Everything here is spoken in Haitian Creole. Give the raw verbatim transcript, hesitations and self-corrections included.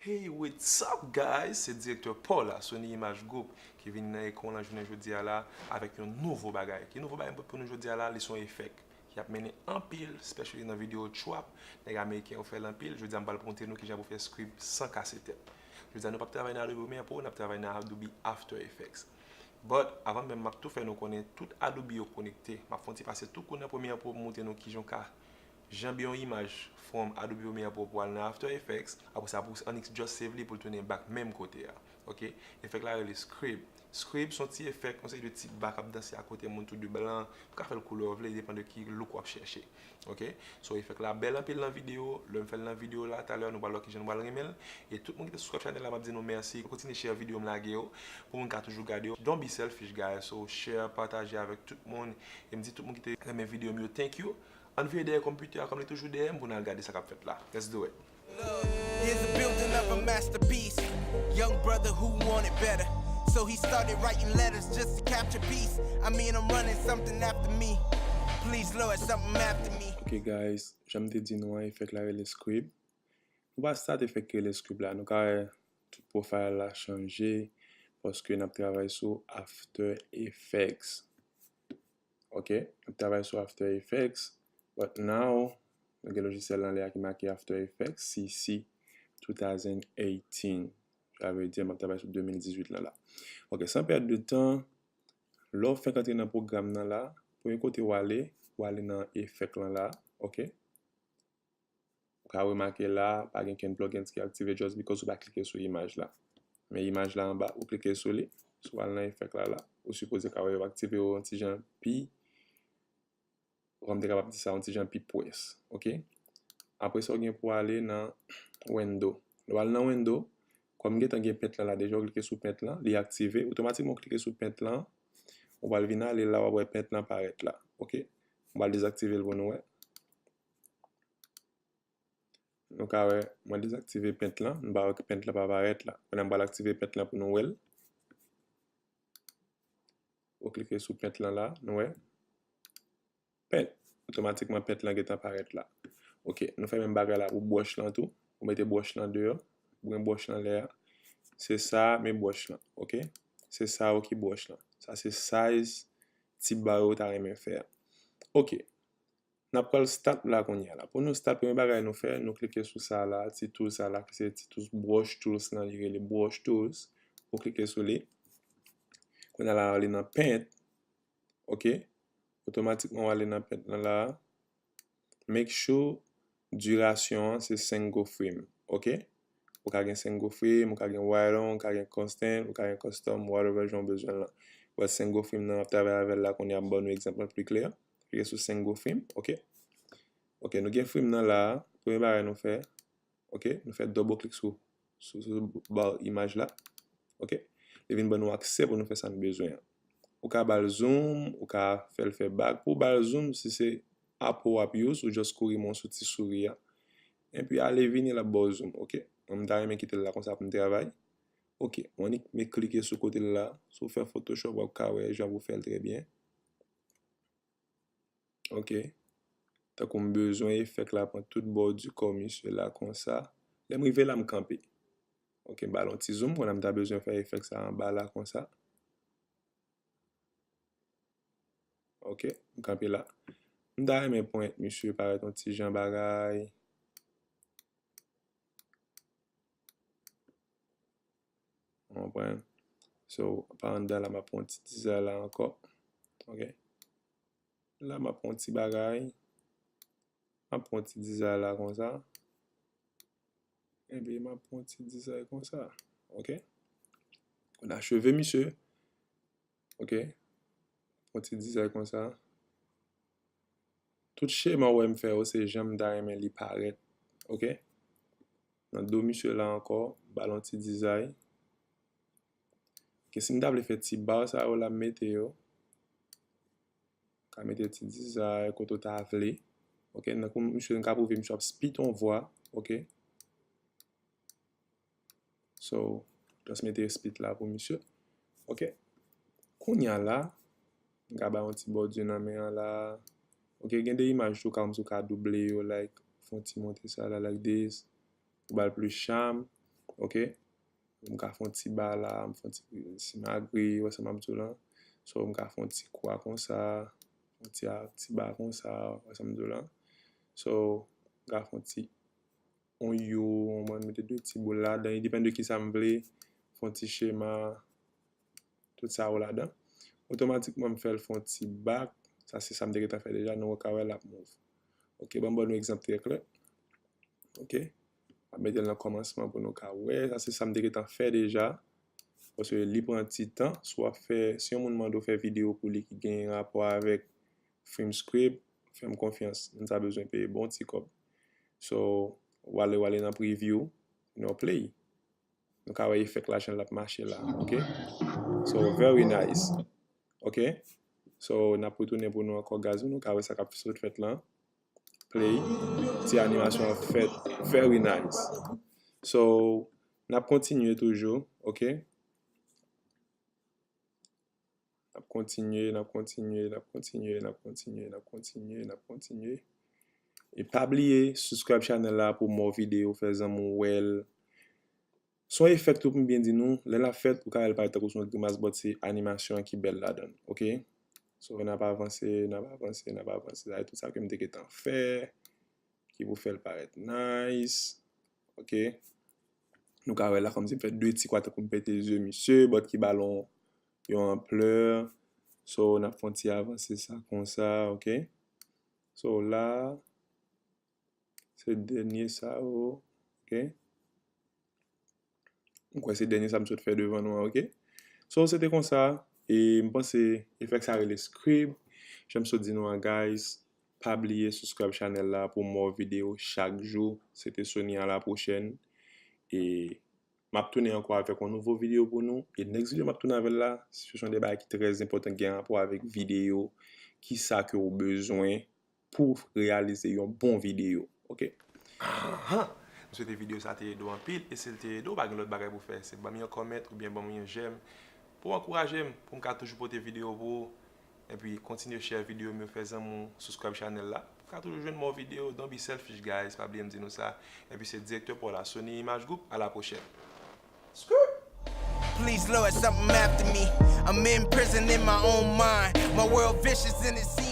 Hey, what's up, guys? Se direktè Paul la, Sony Image Group, ki vin nan ekran w lan jounen jodi a la avèk yon nouvo bagay. Ki nouvo bagay m pote pou nou jodi a la? Li se yon efèk ki ap mennen anpil, especially nan videyo trap. Nèg ameriken yo fè l anpil. Jodi a, m pral montre nou kijan pou fè script san kase tèt. Jodi a, nou p ap travay nan Adobe Premiere Pro, n ap travay nan Adobe After Effects. But, avan menm, m ap tou fè nou konnen tout Adobe yo konekte. M ap fè yon ti pase tou kou nan Premiere Pro pou montre nou kijan w ka janbe yon imaj from Adobe Premiere Pro pou al nan After Effects. Apre sa, pou annik just save li pou l tounen back menm kote a. Ok? Efèk la rele script. Script se yon ti efèk, yon seri de ti ba k ap danse akote moun tou de blan. Ou ka fè l koulè w vle, depan de ki look w ap chèche. Ok? So, efèk la bèl anpil nan videyo. Lè m fè l nan videyo la, talè nou pral wè kijan nou pral renmen l. E tout moun ki te subscribe chanèl la, m ap di nou mèsi. Kontinye share videyo m lage yo, pou moun ka toujou gade yo. Don't be selfish, guys. So, share, pataje avèk tout moun. E m di tout moun ki te renmen videyo m yo, thank you. Ann vire dèyè konpitè a kòm li toujou dèyè m pou n al gade sa k ap fèt la. Let's do it. Here's a building of a masterpiece. Young brother who wanted better. So he started writing letters just to capture peace. I mean, I'm running something after me. Please, Lord, something after me. Ok, guys, jan m te di nou an, efèk la rele script. Nou pa start efèk ki rele script la. Nou ka wè tout profile la chanje paske n ap travay sou After Effects. Ok, n ap travay sou After Effects. But now, nou gen lojisyèl anlè a ki make After Effects, C C two thousand eighteen. Sa vle di, m ap travay sou de mil dizuit lan la. Ok, san pèd de tan, lè w fèk antre nan pwogram nan la, premye kote w ale, w ale nan efèk lan la, ok? Ou ka remake la, pa gen kenn plugins ki aktive just because ou pa klike sou imaj la. Men imaj la anba, ou klike sou li, si w al nan efèk la la, ou sipoze ka wè yo aktive yo yon ti jan pi, kòm m te kapab di sa, yon ti jan pi pwès, ok? Apre sa, w gen pou w ale nan window. Lè w al nan window, kòm gentan gen pent lan la deja, w klike sou pent lan, li aktive, otomatikman w klike sou pent lan, ou pral vin ale la, w ap wè pent lan parèt la, ok? M pral dezaktive l pou nou wè. Nou ka wè, mwen dezaktive pent lan, nou pa wè ke pent lan pa parèt la. Kounye a m pral aktive pent lan pou nou wè l. Ou klike sou pent lan la, nou wè. Pent. Otomatikman pent lan gentan parèt la. Ok, nou fè menm bagay la pou bwòch lan tou. Ou mete bwòch lan deyò. Ou gen bwòch lan lè a. Se sa, men bwòch lan. Ok? Se sa yo ki bwòch lan. Sa se size ti ba yo ta renmen fè a. Ok. N ap pral start la kounye a la. Pou nou start, premye bagay nou fè, nou klike sou sa la, ti tools sa la, ki se ti tools brush tools lan, li rele brush tools. Ou klike sou li. Kounye a la, w ale nan paint. Ok? Otomatikman, w ale nan paint lan la. Make sure dirasyon an se senk go frame. Ok? Ou ka gen senk go frame, ou ka gen wide on, ou ka gen constant, ou ka gen custom, whatever jan w bezwen l lan. But senk go frame nan, n ap travay avè l la kounye a, m ban nou egzanp lan pli klè. Klike sou senk go frame, ok? Ok, nou gen frame nan la a. Premye bagay nou fè, ok, nou fè double click sou, sou, sou bar imaj la. Ok? Li vin ban nou aksè pou nou fè sa nou bezwen an. Ou ka ba l zoom, ou ka fè l fè back. Pou w ba l zoom, si se Apple w ap use, ou just kouri men w sou ti souri a. Epi ale vini l ap ba w zoom, ok? Mwen, m ta renmen kite l la konsa pou m travay. Ok, mwen annik men klike sou kote l la. Si w fè Photoshop, w ap ka wè jan pou fè l trè byen. Ok. Tankou m bezwen efèk la pran tout bò di kò misye la konsa. Lè m rive la, m kanpe. Ok, m ba l yon ti zoom, kounye a m ta bezwen fè efèk sa anba la konsa. Ok, m kanpe la. M ta renmen pwent misye parèt yon ti jan bagay. Ou konprann? So, pa anndan la, m ap pran yon ti dizay la ankò. Ok. La, m ap pran yon ti bagay. M ap pran yon ti dizay la konsa. Epi, m ap pran yon ti dizay konsa. Ok. Kounye a cheve misye. Ok. Yon ti dizay konsa. Tout chema w wè m fè yo, se jan m ta renmen li parèt. Ok. Nan do misye la ankò, ba l yon ti dizay. Ok, si m ta vle fè ti bar sa yo la, m mete yo. Ka mete ti dizay kote w ta vle. Ok, nan kou misye, m ka pwouve misye ap spit yon vwa. Ok. So, just mete spit la pou misye. Ok. Kounye a la, m ka ba yon ti bòdi nan men an la. Ok, gen de imaj tou, kòmsi w ka double yo, like, fè yon ti monte sa la, like this. Ou ba l plis cham. ok? M ka fè yon ti ba la, m fè yon ti simagri, wè sa m ap di w lan. So, m ka fè yon ti kwa konsa, yon ti, a- ti ba konsa, wè sa m di w lan. So, m ka fè yon ti, yon yo, yon mwen mete de ti boul ladan, i depann de ki sa m vle, fè yon ti chema, tout sa yo ladan. Otomatikman, m fè l fè yon ti bak, sa se sa m te gentan fè deja, nou ka wè l ap move. Ok, ban m ban nou egzanp trè klè. Ok, m ap mete l nan kòmansman pou nou ka wè, sa se sa m te gentan fè deja, paske li pran ti tan, si w ap fè, si yon moun mande w fè videyo pou li ki gen rapò avèk Frame Script, fè m konfyans, moun sa bezwen peye bon ti kòb. So, w ale, w ale nan preview, nou play. Nou ka wè efèk la jan l ap mache la, ok? So, very nice. Ok? So, n ap retounen pou nou ankò, guys, nou ka wè sa k ap sot fèt lan. Play. Ti animasyon an fèt. Very nice. So, n ap kontinye toujou, ok? N ap kontinye, n ap kontinye, n ap kontinye, n ap kontinye, n ap kontinye, n ap kontinye. E pa bliye, subscribe channel la pou more videyo, fè zanmi w wè l. Se yon efèk tou pou m byen di nou, lè l ap fèt, ou ka wè l parèt tankou se yon grimas, but se animasyon an ki bèl ladan l, ok? So, n ap avanse, n ap avanse, n ap avanse. Sa se tout sa ke m te gentan fè, ki pou fè l parèt nice, ok? Nou ka wè la, kòmsi m fè de ti kwa tankou m pete zye misye, but ki ba l yon, yon anplè. So, n ap fè yon ti avanse sa konsa, ok? So, la, se dènye sa yo, ok? M kwè se dènye sa m sot fè devan nou an, ok? So, se te konsa, e m panse efèk sa rele script. Jan m sot di nou an, guys, pa bliye subscribe channel la pou more videyo chak jou. Se te Sony, a la pwochèn. E m ap tounen ankò avèk yon nouvo videyo pou nou. E next videyo m ap tounen avè l la, se yon de bagay ki trè enpòtan, ki gen rapò avèk videyo, kisa ke w bezwen pou reyalize yon bon videyo, ok? Ahan! M swete videyo sa te ede w anpil, e si l te ede w, pa gen lòt bagay pou fè, se ban m yon comment oubyen ban m yon j'aime pou w ankouraje m, pou m ka toujou pote videyo pou ou, epi kontinye share videyo m yo, fè zanmi w subscribe channel la, pou w ka toujou jwenn more videyo. Don't be selfish, guys, pa bliye m di nou sa, epi se direktè pa w la, Sony Image Group, a la pwochèn. Skirt! Please, Lord, something after me. I'm in prison in my own mind. My world vicious in the sea.